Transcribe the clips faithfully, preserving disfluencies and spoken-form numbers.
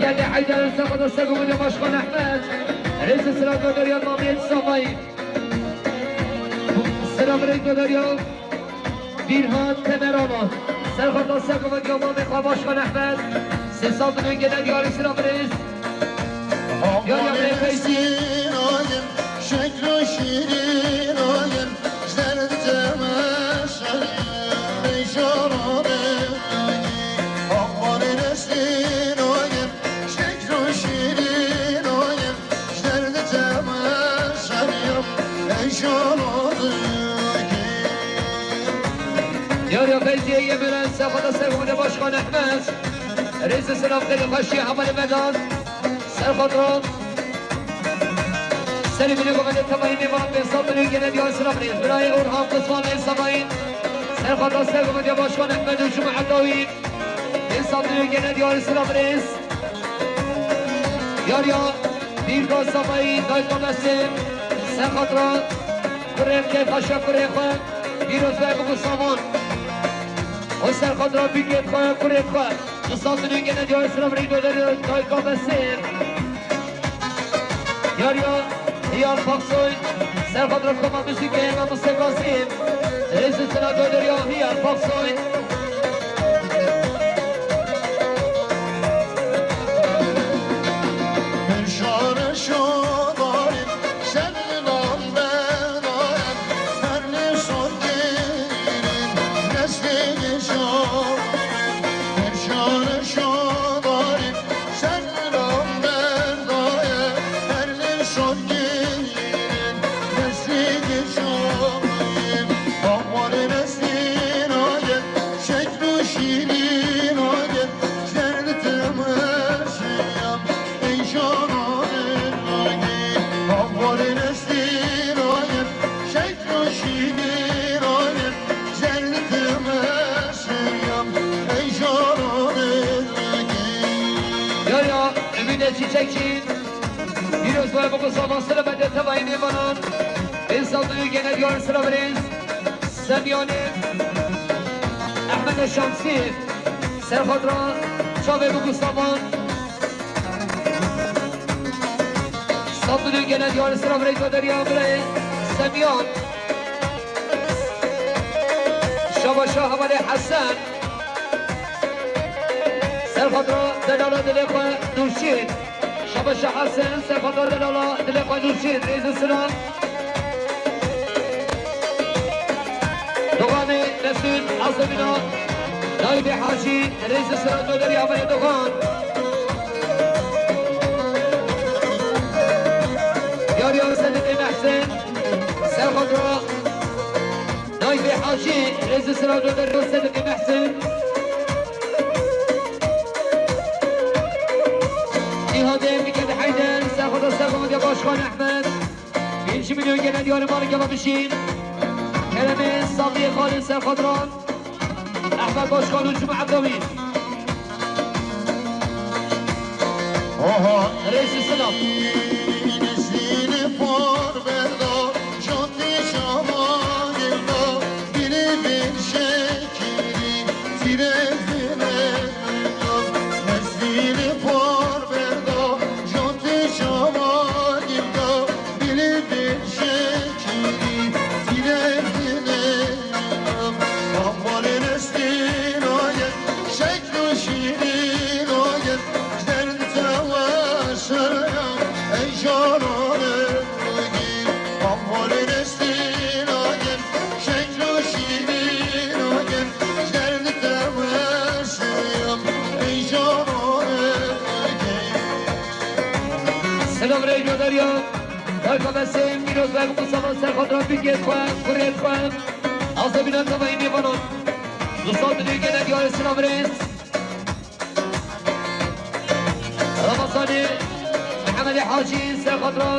Geldi Heyder, Mustafa da Sego, Başkan Ahmet. Rêzê sira Doderiya Mamiyet Savayî. Sira Mirê Doderiya Bîrhan Temerano. Serxata Sego ve Mamê xwe Başkan Ahmet. Sê sal dibin gene diyarî sira Mirê. Ya, ya, Mirê Feyzî. Şeklo şîrîn ayim, ji derdê me şerî, peyşana bêgî. Amanê nesrîn ayim, şeklo şîrîn ayim, ji derdê me şerî, peyşana bêgî. Yar ya Feyziye Yemelen, Sefada Serhune Başkan Ehmed. Rêzê selam xêrê xweşiyê hevalê me dan. Ser xatira. Serê binê govendê temayî mêvan pênc sed milyon gene diyar sira birêz. Birayê Orhan Quzman ê Semayî. Ser xatira ser govendê Başkan Ehmed û Cuma Edawî. Pênc sed milyon gene diyar sira birêz. Yar ya Bîrka Semayî, dayka Besim. Ser xatira kurê Keyfaşa kurê xwe. Pîroz be biku savan. O ser xatira bîkê xwe, kurê xwe. Ji sandinê gene diyar sira birî doderi dayka Besim. Yar ya Hiyar Paksoy, ser xatira koma muzîkê Ema Mustafa Zîn. Rêzê sira doderi ya Hiyar Paksoy. Perşan şodarim, sen Ya ya, Emine Çiçekçi, Pîroz be biku savan sira bende tevayî mêvanan. Pênc sed milyon gene diyar sira birêz. Semyanê Ehmedê Şamsî, ser xatira çavê biku savan. Sandinê gene diyar sira birê doderiya birê Semyan. Şabaşa hevalê Hesen. Ser xatira delala dilê xwe Nûrşîn. Şabaşa Hesen, ser xatira delala dilê xwe Nûrşîn. Rêzê sira. Doganê Mesûd Azemîna, Nayîbê Hacî, rêzê sira doderiya me ye Dogan. Yar yar Sedîqê Mehsin, ser xatira Nayîbê Hacî, rêzê sira doderiya Sedîqê Mehsin. Îhadê Miket Heyder, ser xatira ser xatira Başkan Ehmed. Pêncî milyon gene diyarê malê gava bişîn. Keremê Sabiyê Xalê ser xatira Ehmed Başkan û Cuma Edawî. Oha. Rêzê selam. Selam rey doderiya. Dayka Besim, Pîroz be biku savan ser xatira bîkê xwe, kurê xwe. Azebîna tevayî mêvanan. Du sed milyon gene diyarê selam rêz. Ramazanê Mihemedê Hacî ser xatira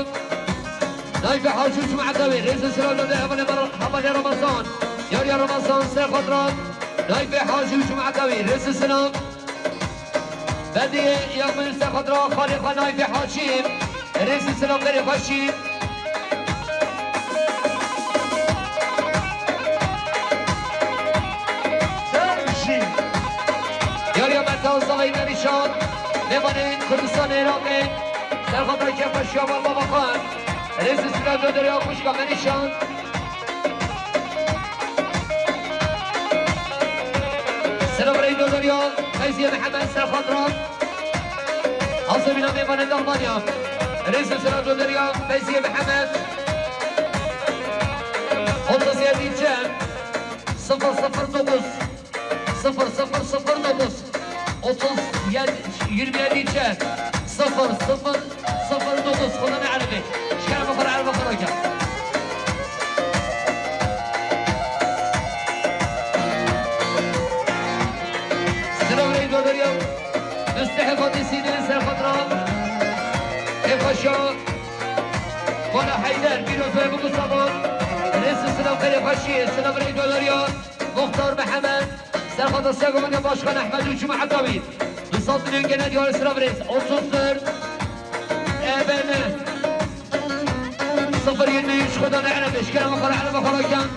Nayîfê Hacî û Cuma Edawî, rêzê sira dode hevalê me, hevalê Ramazan. Yar ya Ramazan ser xatira Nayîfê Hacî û Cuma Edawî, rêzê sira. Bediyê Yaqûb ser xatira xalê xwe Nayîfê Hacî, rêzê sira berê xwe şî. Yar ya Meta Zavayî Merîşan. Mêvanên Kurdistanê Iraqê, serxwata kêfxweşiya Mala Bakan. Rêz û silav Doderiya xwişka me nîşan. Silav rey Doderiya Feyziye Mihemed serxwatra. Hazirîna mêvanên Almanya. Rêz û silav Doderiya Feyziye Mihemed. Otuz yedi çend, sıfır sıfır dokuz. Sıfır sıfır sıfır dokuz, otuz yedi, yirmi yedi çend, sıfır sıfır sıfır dokuz. Xwedana Erebê. Şikara xwe, Erebê xwe rake. Silav rey Doderiya. Mustehê Fatih Sînê serxwatra. Kêfxweşiya Mala Heyder, pîroz be, biku savan. Rêz û silav, xêr û xweşiyê, silav rey Doderiya. Muxtar Mihemed, serxwata sergovendiya Başkan Ehmed û Cuma Edawî. Du sed milyon gene diyar silav rêz. Otuz dört E B N sıfır yirmi üç, Xwedana Erebê. Şikara me xwe, Erebê xwe rakin.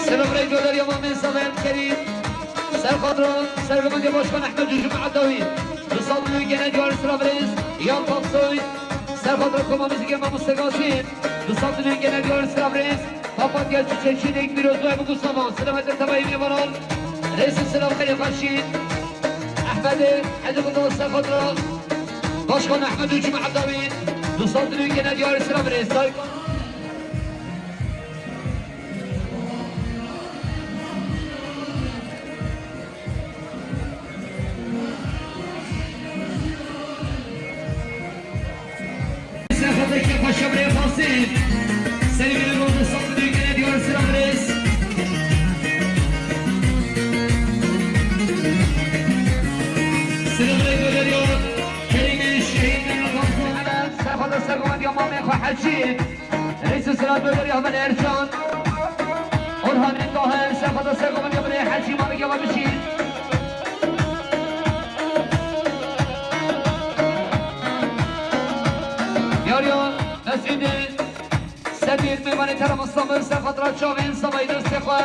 Silav rey Doderiya Mamê Saven Kerîm. Serxwatra sergovendiya Başkan Ehmed Cuma Edawî. Du sed milyon gene diyar silav rêz. Yan Tapsoy. Serxwatra koma muzîkê Mamoste Gazî. Du sed milyon gene diyar silav rêz. Papatya Çiçekçî, Dêk Pîroz be, biku savan. Silav te tevayî mêvanan. Rêz û silav, xêr û xweşî. Ehmedê Hecî Gulda serxwatra Başkan Ehmed û Cuma Edawî. Du sed milyon gene diyar silav rêz. Serxwata kêfxweşiya birê Fasil. Serî wî roz û sed milyon gene diyar silav rêz. Silav rey Doderiya Kerîmê Şehîd Mehmet Ramazan. Serxwata sergovendiya mamê xwe Hecî. Rêz û silav Doderiya Hevalê Ercan. Orhanê Tahir, serxwata sergovendiya birê Hecî Malikê ve bişî. Diyariya Mesûdê Sedîr, mêvanê Terem Îslamir, serxwatra çavên Savayî destê xwe.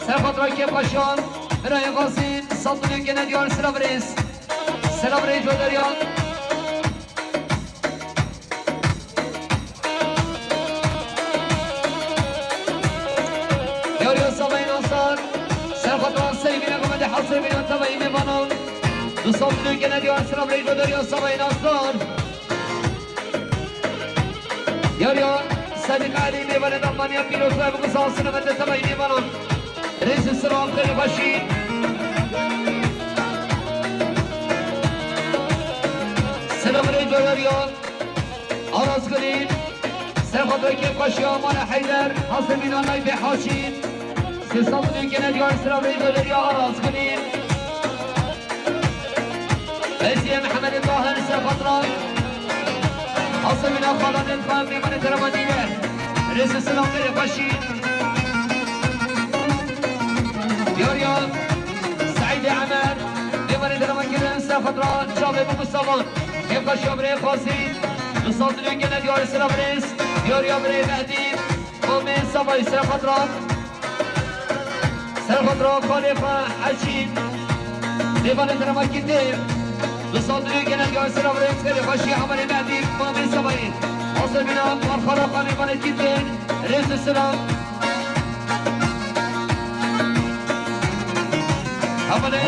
Serxwatra kêfxweşan, birayê Gazî, sed milyon gene diyar silav rêz. Silav rêz Doderiya. Diyariya Savayî Nasar. Serxwata Seyvîna Gomedê Hesê Bîna tevayî mêvanan. Du sed milyon gene diyar silav rêz Doderiya Savayî Nasar. Diyariya Sedîq Elî, mêvanê Almanya, pîroz be, biku savan, silav te tevayî mêvanan. Rêz û silav, xêr û xweşî. Silav rêz Doderiya Aras Gulî. Serxwata kêfxweşiya Mala Heyder, Hesê Bîna Naybê Haşî. Sê sed milyon gene diyar silav rêz Doderiya Aras Gulî. Feyziye Mihemedê Tahir serxwatra. Hesê Bîna Xalanê Xan, mêvanê Terema Dîle. Rêz û silav, xêr û xweşî. Diyariya Seîdê Emer, mêvanê Terema Kirin, serxwatra çavê, biku savan. Kêfxweşiya birê Xwazî. Du sed milyon gene diyar silav rêz. Diyariya birê Mehdî. Mamê Savayî serxwatra. Serxwatra xalê xwe Hecî. Mêvanê Terema Kirdê. Du sed milyon gene diyar silav rêz, xêr û xweşî Hevalê Mehdî, mamê Savayî. Hesê Bîna Marxala xwe, mêvanê Kirdê. Rêz û silav. Hevalê.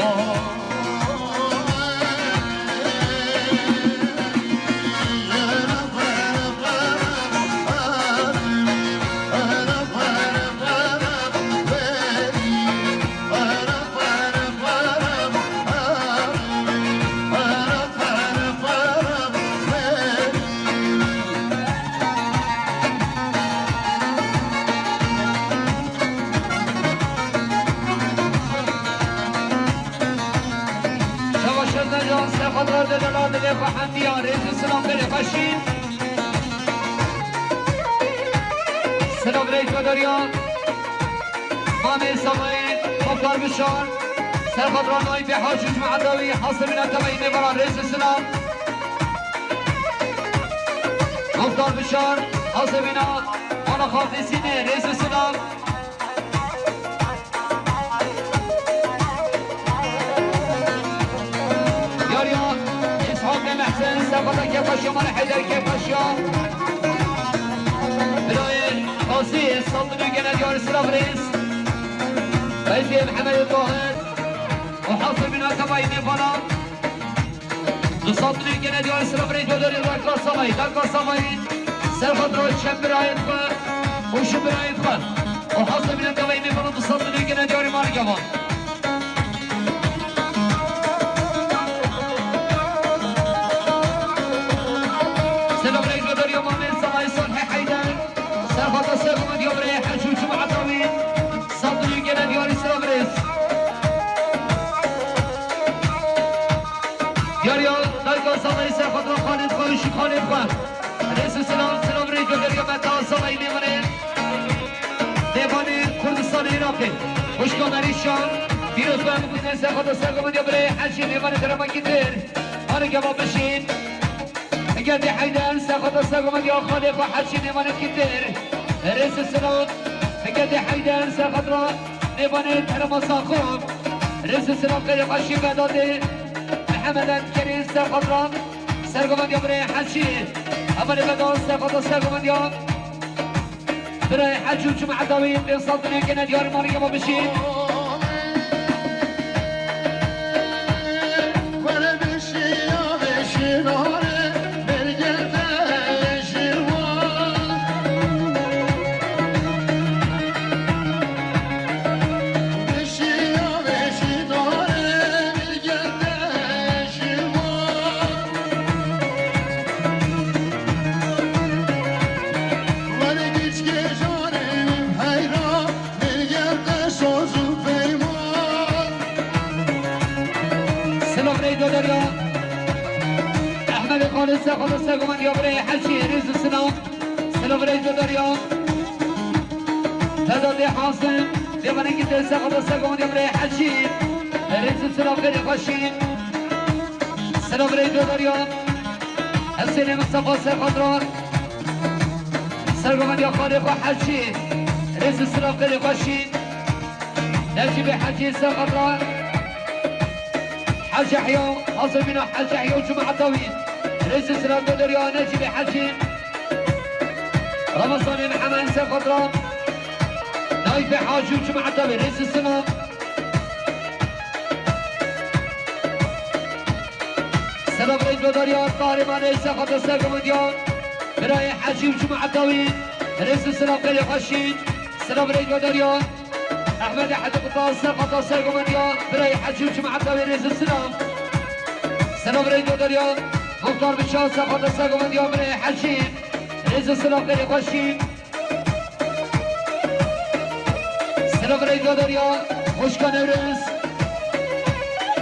Silav rêz ve deriya. Mamê Samayî, Muxtar Bişar, Serxat Ranayî, Bêhac û Cuma Edawî, Hasibîna Tevayî Nêvaran, rêz û silav. Muxtar Bişar, Hasibîna, Ana Xalqîsînê, rêz û silav. Yariya Îshaqê Mehsen, Sefata Kepaşa, Mala Heyder Kepaşa. Birayê Qasî, Saltınû gene diyar silav rêz. Feyzê Mehemedê Tahir û Hasibîna Tevayî Nêvaran. Du sed lî gene diyar silav rêz ve deriya, Darka Savayî, Darka Savayî, Serxat Raşen birayên xwe û ji birayên xwe û Hasibîna Tevayî Nêvaran du sed lî gene diyarê Marî Gevan. Silav rêz ve deriya Mamê Savayî, Salhê Heyder. Serxata Sergomendiya birayê Hecî û Cuma Edawî, Saltınû gene diyarî silav rêz. Diyariya Dayka Savayî, Serxata Xalid Xweş, Xalid Xwe. Rêz û silav, silav rêz ve deriya Meta Savayî, Nêvanê. Nêvanê Kurdistanê Iraqê. Xwişka Merîşan, pîroz be, biguzên Serxata Sergomendiya birayê Hecî, Nêvanê Deramakî Dir. Hane geva bişîn. Hikerdê Heyder, Serxata Sergomendiya Xalê xwe Hecî, Nêvanê Kitir. Rêz û silav. Hikerdê Heyder, Serxat ra Nêvanê Terema Saxo. Rêz û silav qeyrê xweşî Vedadê Mihemed Enkerî, Serxat ra Sergomendiya birê Hecî. Hevalê Vedad, Serxata Sergomendiya. Birayê Hecî û Cuma Edawî, pênc sed lî gene diyarê Marî Gevan bişîn. Silav reydo derya. Ehmedê Xalid Sexo de Sexo Mendiya birê Hecî, rêz û silav. Silav reydo derya. Vedatê Hasim, Dêvanê Kitir Sexo de Sexo Mendiya birê Hecî, rêz û silav, qeyrê xweşî. Silav reydo derya. Hesênê Mistefa Sexo de Sergomendiya Xalê xwe Hecî, rêz û silav, qeyrê xweşî. Necîbê Hecî Sexo de Hecî Ehya, Hazirmîna Hecî Ehya û Cuma Edawî, rêz û silav derya Necîbê Hecî. Ramazanê Mihemed Sexo de Naîfê Hecî û Cuma Edawî, rêz û silav. Silav reydo derya Qehremanê Sexo de Sergomendiya birayê Hecî û Cuma Edawî, rêz û silav, qeyrê xweşî. Silav reydo derya Ehmedê Hecî Qutal Sexo de Sergomendiya birayê Hecî û Cuma Edawî, rêz û silav. Silav reydo derya Muxtar Bişar Sexo de Sergomendiya birayê Hecî, rêz û silav, qeyrê xweşî. Silav reydo derya xwişka Newrêz.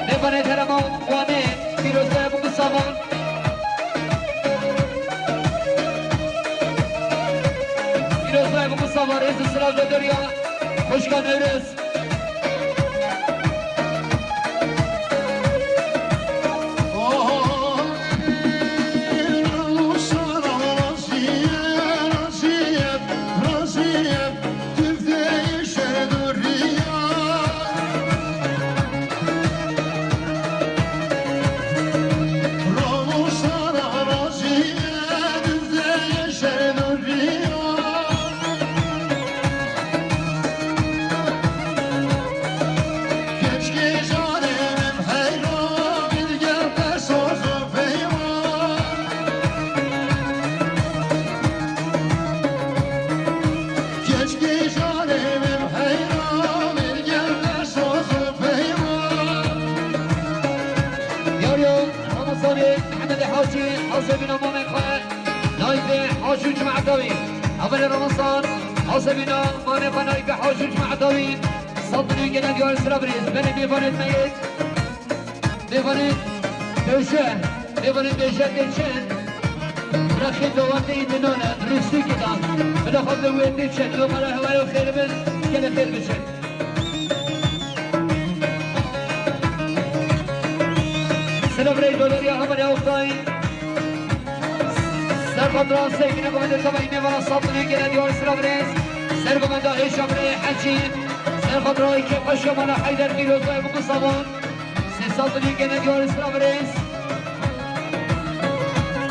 Mêvanê Terema Wanê, pîroz be, bû bi savan. Pîroz be, bû bi savan, rêz û silav derya xwişka Newrêz. Yar yar, Ramazanê Mihemedê Hacî, Hacî bîna mamê xwe. Naîfê Hacî û Cuma Edawî. Hevalê Ramazan, Hacî bîna mamê xwe Naîfê Hacî û Cuma Edawî. Sed milyon gene diyar silav rêz. Belê mêvanê me yê. Mêvanê döşe. Mêvanê döşe geçen. Rexê dawatê î dinane, rûstî kidan. Bila xwe bi wê tê çe, li mala hewaya xêr bin, gelê xêr biçin. Silav rê doleriya Hemanê Oktay. Ser xatra Seymîne govendê tevayî mêvana Sabunê gene diyar silav rêz. Ser govenda Hêşam rê Hecî. Ser xatra Kêpaşa Mala Heyder Pîroza Ebu Kusavan. Sê sal dilî gene diyar silav rêz.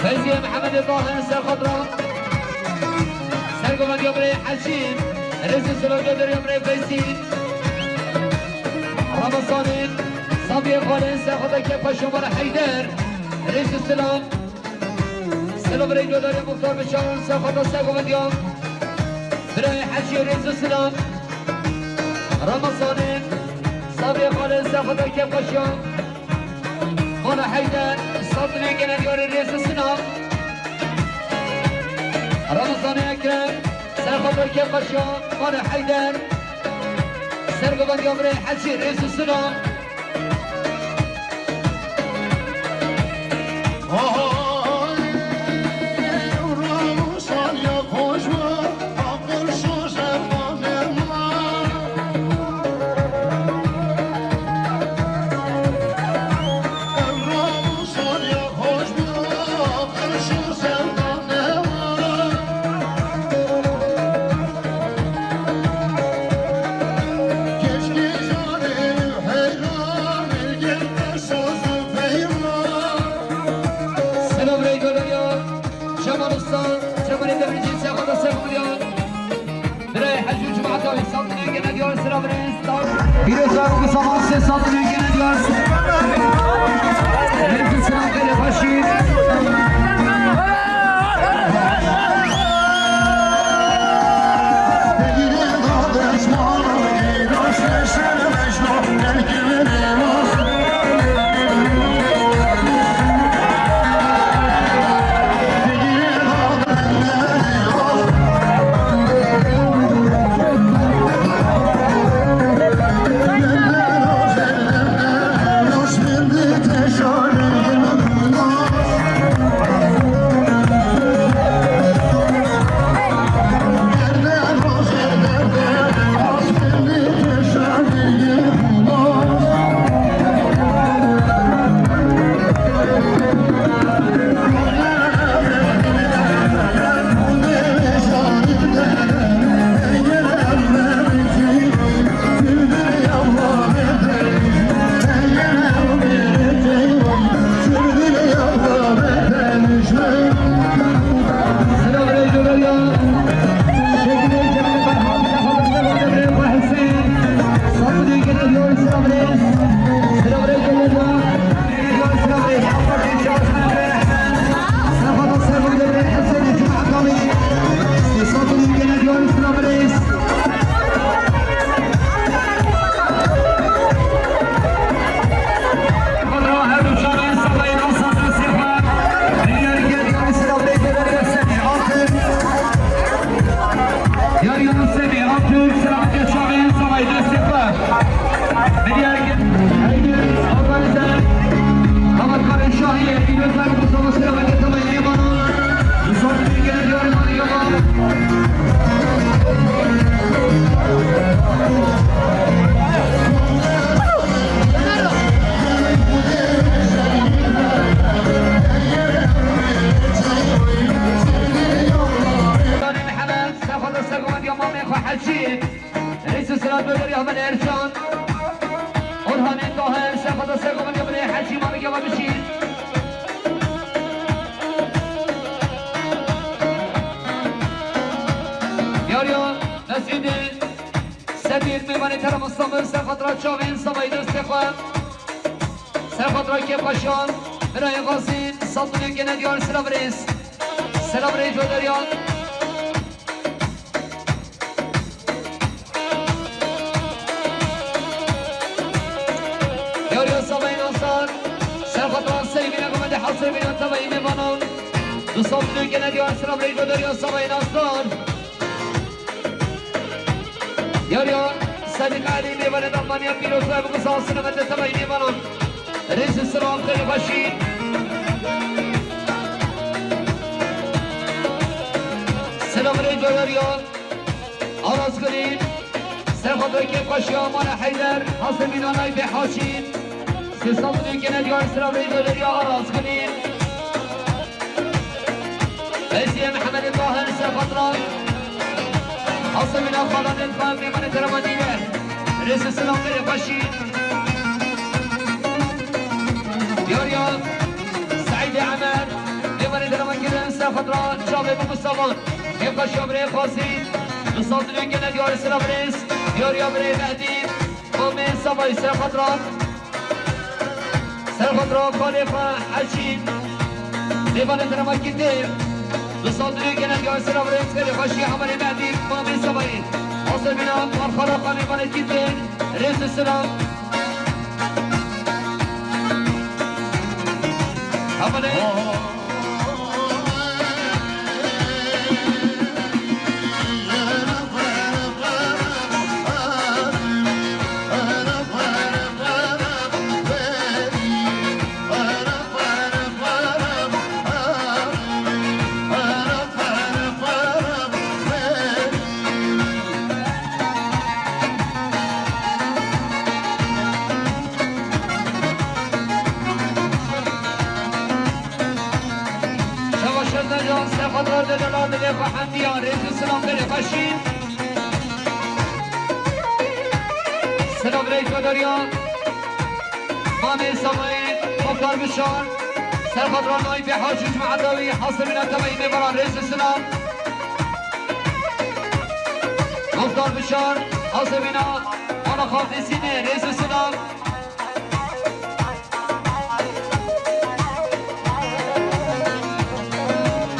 Feyziye Mehemedê Tahir ser xatra. Ser govendê birê Hecî. Rêzê silav dileriya birê Feyzî. Ramazanê, Sabiye Xalê, Serxata Kêpaşa Mala Heyder, rêz û silav. Silav rê codarê Muxtar Biçaran, Serxata ser govendiyan. Birayê Hecî, rêz û silav. Ramazanê, Sabiye Xalê, Serxata Kêpaşa Mala Heyder, Sabunê gene diyarê, rêz û silav. Ramazanê Ekrem, Serxata Kêpaşa Mala Heyder. Ser govendiyan birê Hecî, rêz û silav. Selam rey göleriya, Cemal Usta, Cemal'in demirci, Serhat'a sevgili ya. Birayê Hecî û cemaeta wî saldinê gene diyar sira birêz. Pîroz Zarok û Saman sê saldinê gene diyar sira. Rêz û silav xêrê xweşî. Yarın seni Atatürk, selamet çağın, savaşta sefa. Milyar git. Haydi, organize. Hamakar Şahi, Gülüzar Mustafa, selamet çağın, Yaman. Mustafa, geliyor, Yaman. Sefa da sefa ya mamê xwe Hecî. Rêz û silav dileriya Hemanê Ercan. Orhanê Taher, sefa da sefa ya birê Hecî, mamê xwe Hecî. Yariya Mesûdê, Sedîr, mêvanê Terem Îslamir, ser xatira çavên savayî destê xwe. Ser xatira Kêpaşan, birayê Xasî, Sabunê gene diyar silav rêz. Silav rêz coderiyan. Yariya Savayê Nasar, ser xatira Seymîne gomede Hesê bîna tevayî mêvanan. Du Sabunê gene diyar silav rêz coderiyan Savayê Nasar. Yariya Sedîq Elî mêvanê Almanya pîroz be, bi ku sal selamet de tevayî mêvanan. Rêz û silav xêr û xweşî. Birê Coyariya, Aras Gulî, Serxoto Kêfxweşiya Mala Heyder, Hasemîna Nayfê Haşî, sê sed milyon gene diyar sira Birê Coyariya, Aras Gulî, Feyziye Mihemedê Tahir, Serxotra, Hasemîna Xalanê Dixan, Mêmanê Teremanî ye, rêz û silam Birê Xweşî. Diyariya Seîdê Emer, Mêvanê Deraman Girin, Serxotra, Çavê Bimusavan. Kêfxweşiya birê Xasî, du sed milyon gene diyarî sira birêz, diyariya birê Mehdî, Mamê Savayî Serxotra, Serxotra Xalê xwe Heşî, Mêvanê Deraman Girin, du sed milyon gene diyarî sira birêz, kêfxweşiya birê Mehdî, Mamê Savayî, Hasemîna Marxala xwe Mêvanê Girin, rêz û silam. Şeva şerdecan, Serxotra Delala, dilê xwe hemdiya, rêz û silam Birê Xweşî. Silam Birê Kodariya, Mamê Savayî, Muxtar Bişar, Serxotra Nayfê Haşî, Cemaeta wî, Hasemîna Tevayî, Mêvaran, rêz û silam. Muxtar Bişar, Hasemîna Ana Xafdesînê, rêz û silam.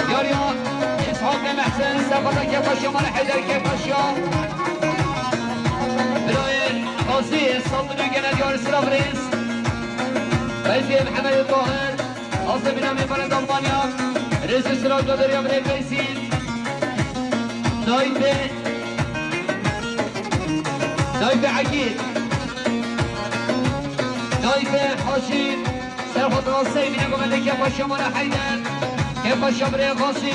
Diyariya Îshaqê Mehsen, Serxotra Kêfxweşiya Mala Heyder, Kêfxweşiya birayê Xasî, sed milyon gene diyarî sira birêz. Feyzê Mihemedê Tahir, Hasemîna Mêvanê Almanya, rêz û silam Coderya birê Feyzî, Nayfê, Nayfê Egîd, Nayfê Haşî, Serxotra Seymînê Gomendê, Kêfxweşiya Mala Heyder, Kêfxweşiya birê Xasî,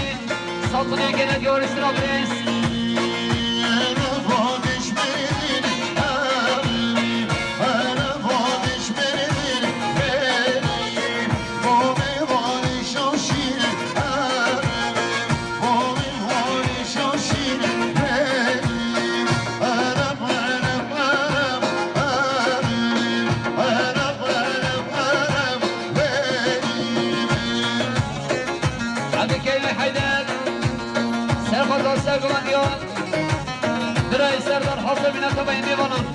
sed milyon gene diyarî sira birêz. Hadi Keyli Heyder, Serxotra Sergovan diyor. Birayê Serdar Hasan Mineta Bey Mêvanan.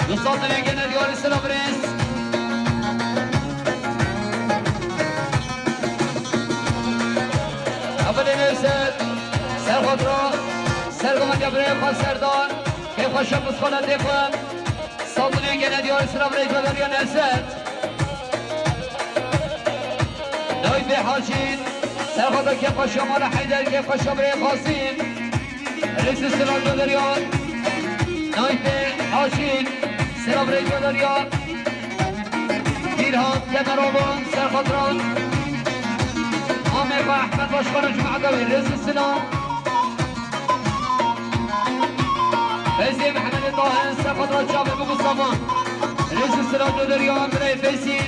Du sed milyon gene diyarî sira birêz. Evelê Newser, Serxotra, Sergovan ya birê xwe Serdar, kêfxweşiya misxola dê xwe. Sed milyon gene diyarî sira birê Coderiya Newser. Nayfê Hacî, Serxotra kêfxweşiya Mala Heyder, kêfxweşiya birê Xasî. Rêz û silav Coderiya. Nayfê Hacî, silav rê Coderiya. Dîrhan Kemerova, Serxotra. Amê xwe Ehmed Başkan û cemaeta wî, rêz û silav. Feyzê Mihemedê Tahir, Serxotra Çavê Bimusavan. Rêz û silav Coderiya, birayê Feyzî.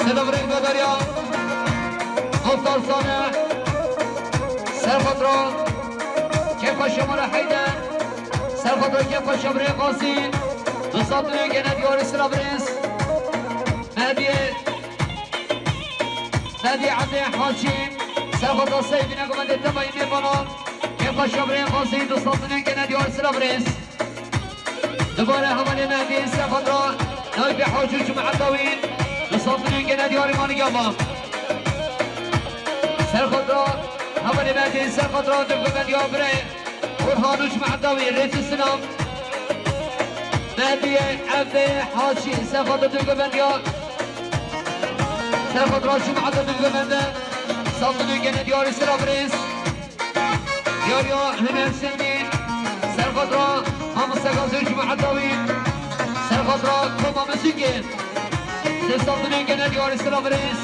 Selam rênga derya. Muxtar Salih. Serxotra. Kêfxweşiya Mala Heyder. Serxotra kêfxweşiya birê Qasî. Du sed milyon gene diyarî sira birêz. Mehdiyê, Mehdiyê Ebdê Hacî. Serxotra Seyfîne gumendê temayî mêvanan. Kêfa şabrê xwazî du sed dinên gene diyar sira birêz. Dubare hevalê me dî serxotra Nayfê Hacî û cemaeta wî du sed dinên gene diyarî manî gava. Serxotra hevalê me dî serxotra dibgumendî abirê. Orhan û cemaeta wî rêz û silam. Mehdiye Evdê Hacî serxotra dibgumendî ya. Serxotra cemaeta dibgumende. Saldinê gene diyarî sira birêz. Diyariya Huner Sendî. Serxotra Mamoste Gazi û cemaeta wî. Serxotra Koma Muzîkê. Sê saldinê gene diyarî sira birêz.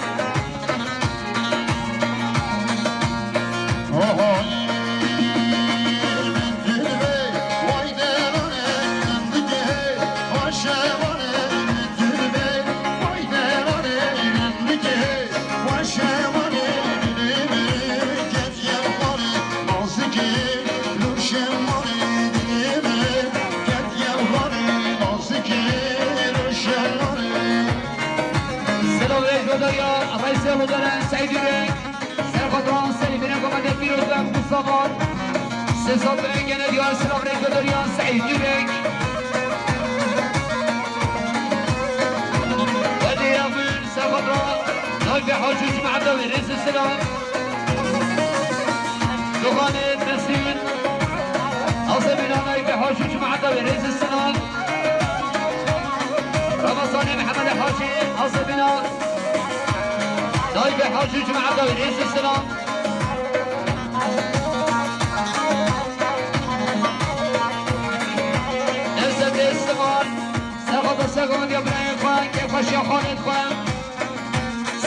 Selam Reşo Derya, Reysel Oderen, Seydi Rey. Serxotra Seyfîne gumendê pîroz be Mustafa. Sê saldinê gene diyar sira Reşo Derya, Seydi Rey. Hadi ya buyur, serxotra Nayfê Hacî û cemaeta wî rêz û silam. Duxanê Mesîn. Asebîna Nayfê Hacî û cemaeta wî rêz û silam. Ramazanê Mihemedê Hacî, Asebîna Nayfê Hacî û cemaeta wî rêz û silam. Nevzete Siman, serxotra sergovendiya birayê xwe, kêfxweşiya xalê xwe.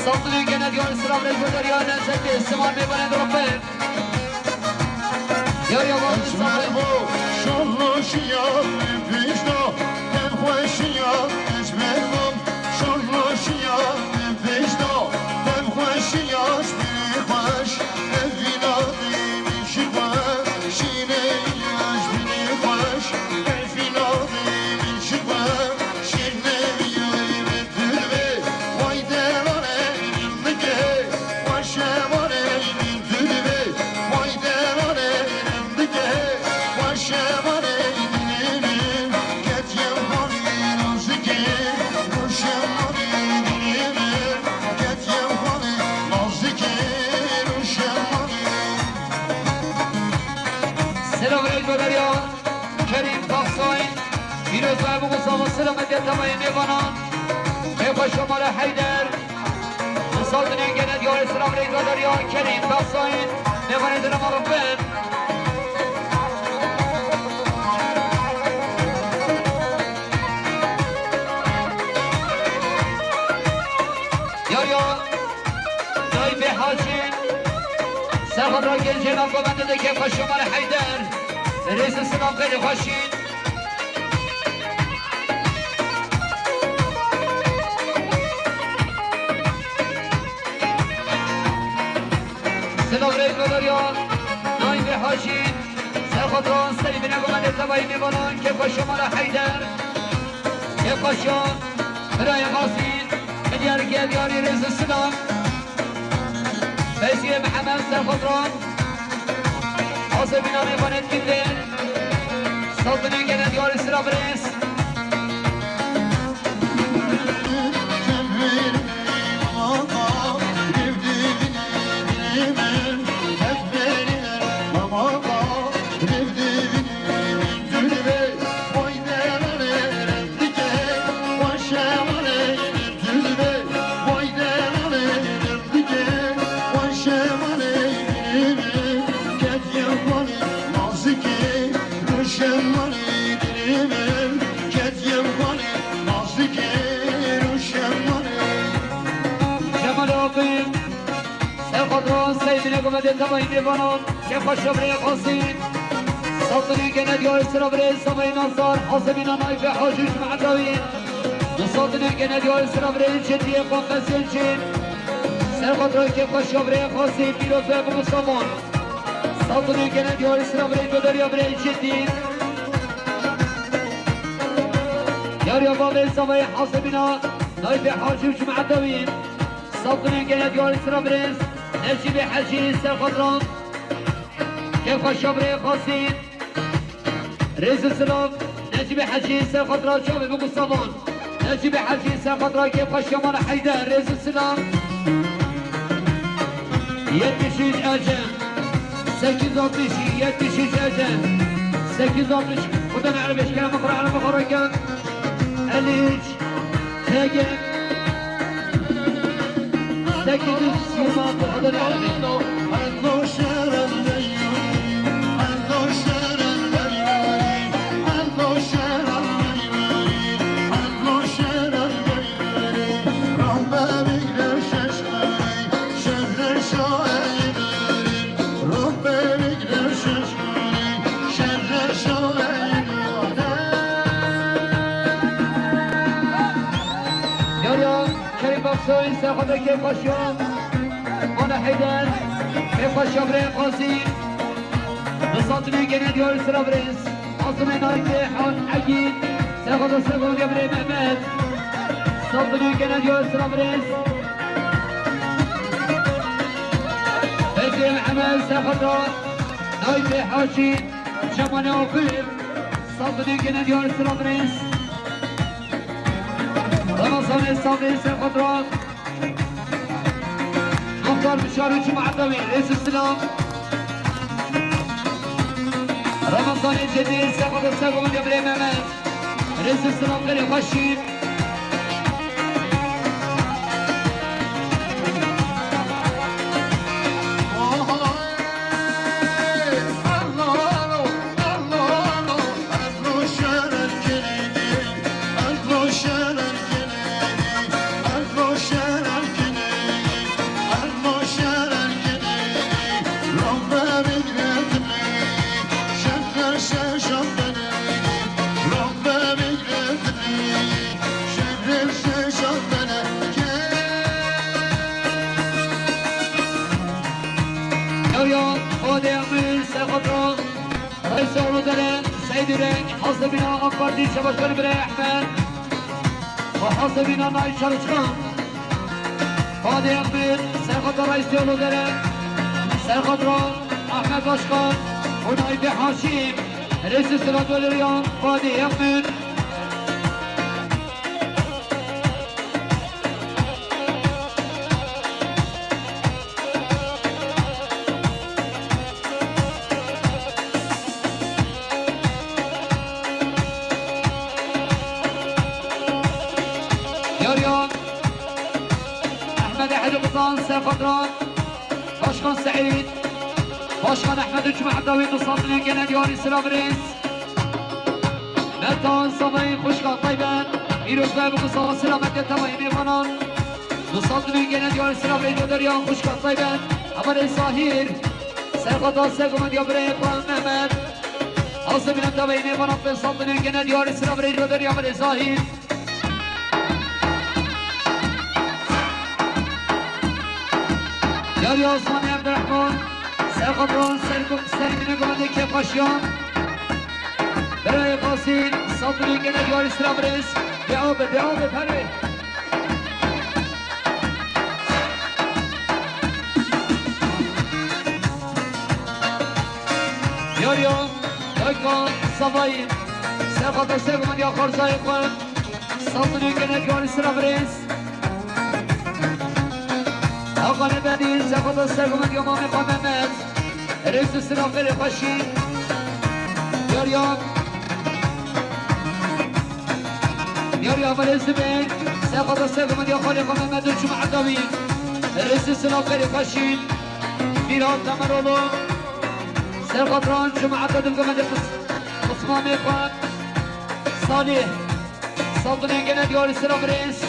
Saldinê gene diyar sira Reşo Derya, Nevzete Siman mêvanê dirapin. Yar yaman Ecmer bo, şorloşiya pêşda, kêfxweşiya ecmer bo, şorloşiya pêşda, kêfxweşiya ji bîrî xweş, evîna min ji xwe, şîrê ya ji bîrî xweş, evîna min ji xwe, şîrê ya min. Selam Reşo Derya, Kerîm Taksay, Pîroz Mehbûb û Sava, selametiya temayê mêvanan. Kêfxweşiya Mala Heyder. Saldinê gene diyarê sira Reşo Derya, Kerîm Taksay, mêvanê dina me re bin. Yar ya, Nayfê Hacî, serxotra gencê navgovendê de kêfxweşiya Mala Heyder. Rêz û silam xêrê xweşî. Silav rêz ve derya, Nayfê Hacî, serxotra Seyfîne gumendê tebayî mêvanan, kêfxweşiya Mala Heyder, kêfxweşiya birayê Xasî, midyarê diyarî rêz û silam. Feyziyê Mihemed serxotra, Asebîna mêvanê dikî. Saldinê gene diyarî sira birêz. Cemal Akî, serxotra Seyfîne gumendê tebayî mêvanan, kêfxweşiya birê Xasî. Saldinê gene diyarî sira birê Savayê Nasar, Hasebîna Nayfê Hacî û cemaeta wî. Saldinê gene diyarî sira birê Cediyê xwe Xesên Cîn. Serxotra kêfxweşiya birê Xasî, pîroz be bi Mustafa. Saldinê gene diyarî sira birê Goderiya birê Cedî. Yariya bavê Savayê Hasebîna Nayfê Hacî û cemaeta wî. Saldinê gene diyarî sira birêz. Necîbê Hecî ser xwe diran. Kêfxweşiya birê Qasî. Rêz û silav. Necîbê Hecî ser xwe diran, çavê biku savan. Necîbê Hecî ser xwe diran, kêfxweşiya mala Heyder. Rêz û silav. Yetmiş üç Ece. Sekiz altmış, yetmiş üç Ece. Sekiz altmış. Xwedê ne erbeşkere, mixwara, mixwara ke. Elli üç. T G. Sekiz yüz yirmi altı, o da ne? Yar ya, Kerîm Aksoy, ser xwe de kêfxweşiya. Mala Heyder, kêfxweşiya birê Qasî. Bi sandinê gene diyar sira birêz. Azimê Naytê Hal Egîd, ser xwe de ser xwe de birê Mehmet. Sandinê gene diyar sira birêz. Pekê Mehmet, ser xwe de Naytê Haşî, Cemalê Akif. Sandinê gene diyar sira birêz. Ramazanê Sabrê ser xwe diran. Muxtar Bişar û Cuma Edawî, rêz û silav. Ramazanê Cedî ser xwe de ser xwe de birê Mehmet. Rêz û silav, gelê xweşî. Yar ya, Xwedê emir ser xwe diran. Reîsê Olodere, Seydî Reng, Hesebîna AK Partî, Çebaşkanê birê Ehmed. Û Hesebîna Nayî Çalışkan. Xwedê emir ser xwe diran, Reîsê Olodere, ser xwe diran, Ehmed Başkan û Naîbê Haşîm. Rêz û silav, Oleriyan, Xwedê emir. Yar ya, Ehmed Ehli Kutan, ser xwe diran. Başkan Seîd, Başkan Ehmed û Cuma Edawî, du sandinê gene diyarî sira birêz. Metan Savayî, xwişka Tayben, pîroz be, biku sawa selametê tevayî mêvanan. Du sandinê gene diyarî sira birêz, Doderiyan, xwişka Tayben, Emelê Zahîr, ser xwe da ser gumandiya birê xwe Mehmet. Azimîna tevayî mêvanan, pênc sandinê gene diyarî sira birêz, Doderiyan, Emelê Zahîr. Yar ya Osmanê Evdirehman, ser xwe diran, ser gu-, ser mînê gavendê kêfxweşiyan. Birayê Qasî, sandinê gene diyarî sira birêz. Devam be, devam be, perê. Yar ya, dayka Savayî, ser xwe da ser gumandiya xwarzayê xwe. Sandinê gene diyarî sira birêz. Hakanê Bedî, ser xwe da ser gumandiya mamê xwe Mehmet. Rêz û silav, gelê xweşî. Yar ya. Yar ya, Emelê Zibê, ser xwe da ser gumandiya xalê xwe Mehmet û Cuma Edawî. Rêz û silav, gelê xweşî. Mîran Demiroğlu, ser xwe diran, Cuma Edawî, gumendê qis-, qismamê xwe. Salih. Sandinê gene diyarî sira birêz.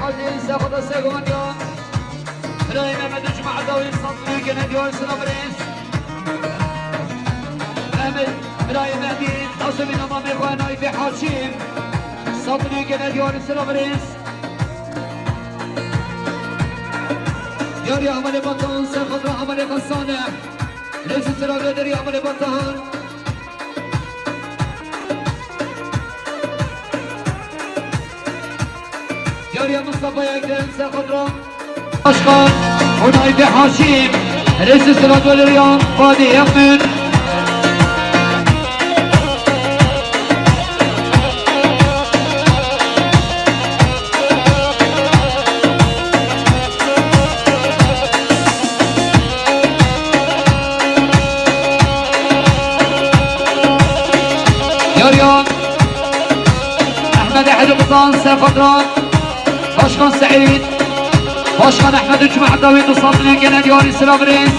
Sexota Segumandiya. Birayê Mehmet û Cuma Edawî, sed milyon gene diyar sira birêz. Mehmet, birayê Mehdi, Haşimî namamê xwe Naîfê Haşim. Sed milyon gene diyar sira birêz. Diyarî Hevalê Batan, Sexota Hevalê Xesane. Rêzî sira goderî Hevalê Batan. Diyarî Mustafa Yekden, Sexota. Başkan, Hunaybe Haşim, Rêzî Sira Galeriya, Fadî Emin. Diyarî Ehmed Ehli Kutan, Sexota. Başkan Seîd, Başkan Ehmed û Cuma Edawî, du sed milyon gene diyarî sira birêz.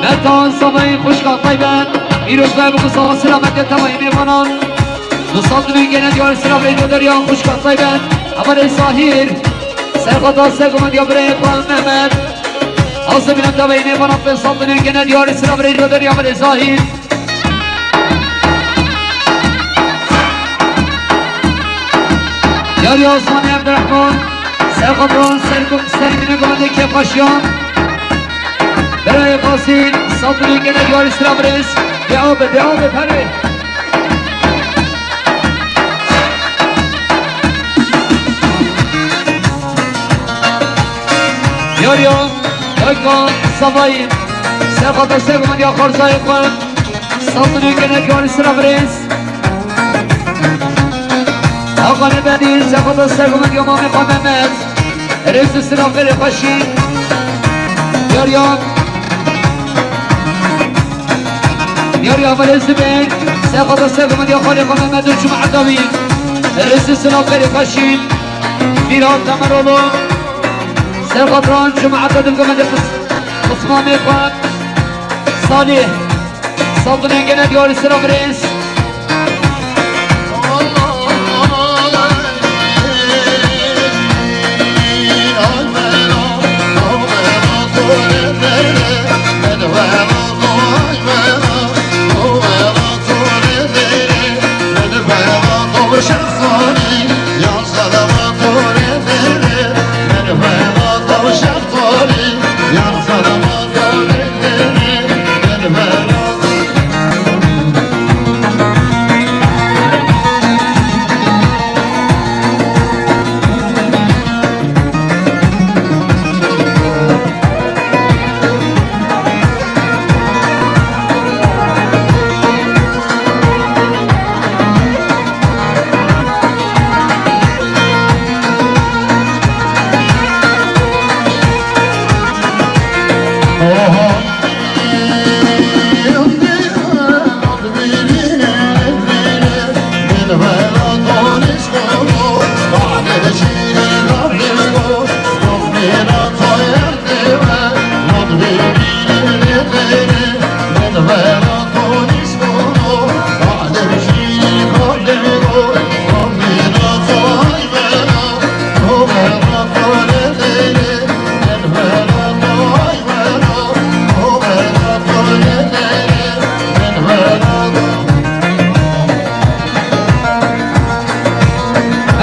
Metan Samayî, xwişka Taybet, pîroz be, bi ku sawa selametê tevayî mêvanan. Du sed milyon gene diyarî sira birêz, Doderiya, xwişka Taybet, Hevalê Zahîr, Sexota Segumandiya birayê xwe Mehmet. Haşimî namê tevayî mêvanan, pênc sed milyon gene diyarî sira birêz, Doderiya, Hevalê Zahîr. Yarî Osmanî Evdirehman, Sexota Sergo-, Sergînê Gavendê Kêfxweşiyan. Birayê Qasîn, sed milyon gene diyarî sira birêz. Devam be, devam be, perê. Yarî Dayka Savayî, Sexota Segumandiya xwarzayê xwe. Sed milyon gene diyarî sira birêz. Hakanê Bedî, Sexota Segumandiya mamê xwe Mehmet. Rêzî sira xêrê xweşî. Diyarî, Diyarî Hevalê Zibê, Sexota Segumandiya xalê xwe Mehmet û Cuma Edawî. Rêzî sira xêrê xweşî. Mîran Demiroglu, Sexota Cuma Edawî, Mehmet Qis-, Qismamê xwe. Salih. Saldinên gene diyarî sira birêz.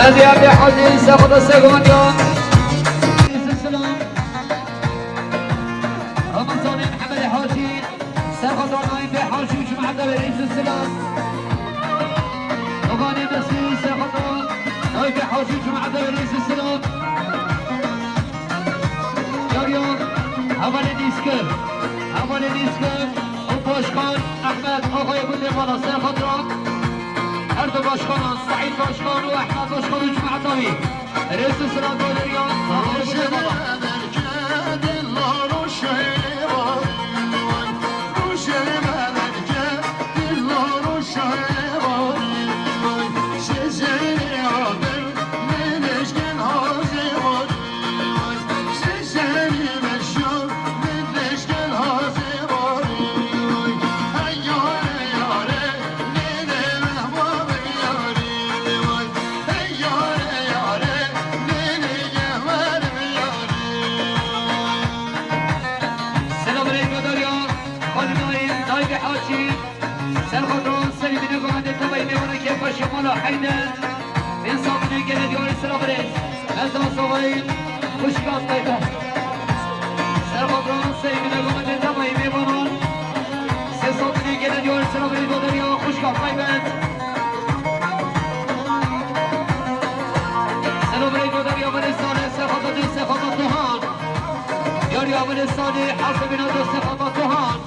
Hadi abi, hadi, Sexota Segumandiya. Ramazanê Mehemedê Hacî, Sexota Naîfê Hacî û Cuma Edawî, Rêzî sira. Babanê Mesî, Sexota Naîfê Hacî û Cuma Edawî, Rêzî sira. Yarî Hevalê Dîskir, Hevalê Dîskir û Başkan Ehmed Axayê Gundê Mala, Sexota. Her du başkanan, Seîd Başkan û Ehmed Başkan û Cuma Edawî. Rêzî sira Galeriya, Axayê Gundê Mala. Ên sabinê gelê diyarê sira birêz. Merdan Savayî, xwişka Seyda. Serxotra Seyda Gomedê Demayî mêvanan. Sê sabinê gelê diyarê sira birêz Doderiya, xwişka Taybet. Sira birêz Doderiya, Amelê Salih, serxotra dê, serxotra Tohan. Yarî Amelê Salih, Hasebîna dê, serxotra Tohan.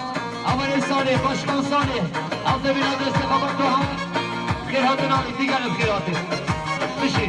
Amelê Salih, Başkan Salih, Hasebîna dê, serxotra Tohan. Xêr hatina, îdî gelek xêr hatî. Bişî.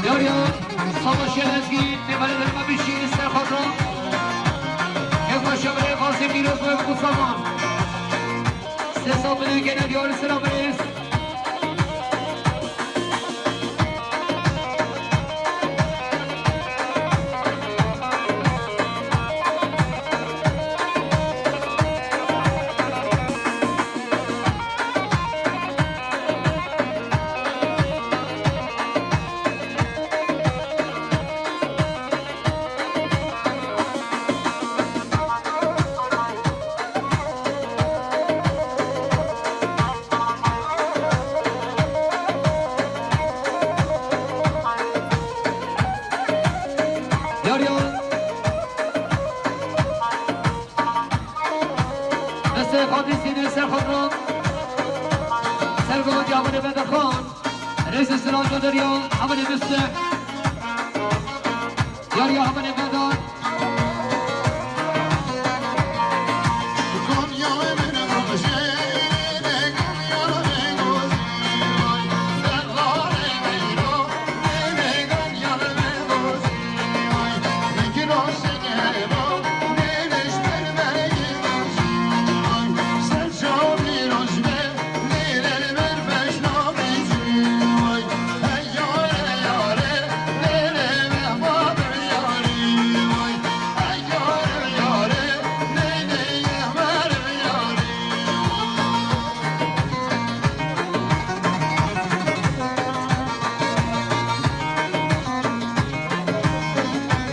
Yarî Savaş Elezgî, mêvanê derma bişî, serxotra. Kêfxweşa birê Qasîm Pîroz ve Mustafa. Sê sabinê gelê diyarê sira birêz. Yarî Destê xwe dîsînê ser xwe re. Ser gavê Amelê Vedat Xan. Rêzê Sinan Doderiya, Amelê Misteh. Yarî Amelê Vedat.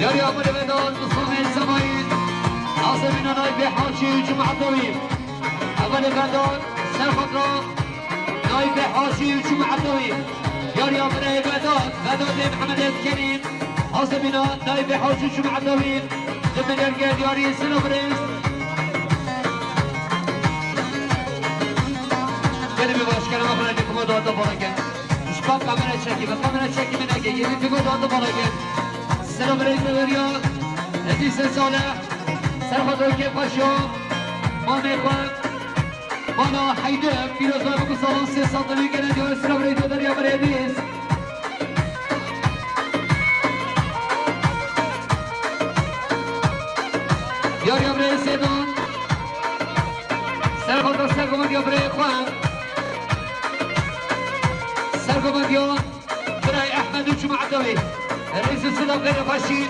Yarî Amelê Vedat, Mustafa Semayî, Azemîna Naybê Haçî û Cuma Tawî. Amelê Vedat, Serxotra, Naybê Haçî û Cuma Tawî. Yarî Amelê Vedat, Vedatê Mihemedê Kenî, Azemîna Naybê Haçî û Cuma Tawî. Di milyar gel yarî sino birêz. Gelê me baş, kerema xwe neke, fiko dawata bala gel. Ji kamera çekî me, kamera çekî me neke, gelê fiko dawata bala gel. Sino birêz Doderiya, Edî Sê Salih, Serxotra Kêfxweşa, mamê xwe, Mala Heyder, pîroz be, biku salan sê sal dilî gelê diyarê sino birêz Doderiya, birêz Edîs. Yarî Amelê Sêdan. Serxotra, sergovendiya birê xwe. Sergovendiya birayê Ehmed û Cuma Tawî. Rêz û silav, xêr û xweşî.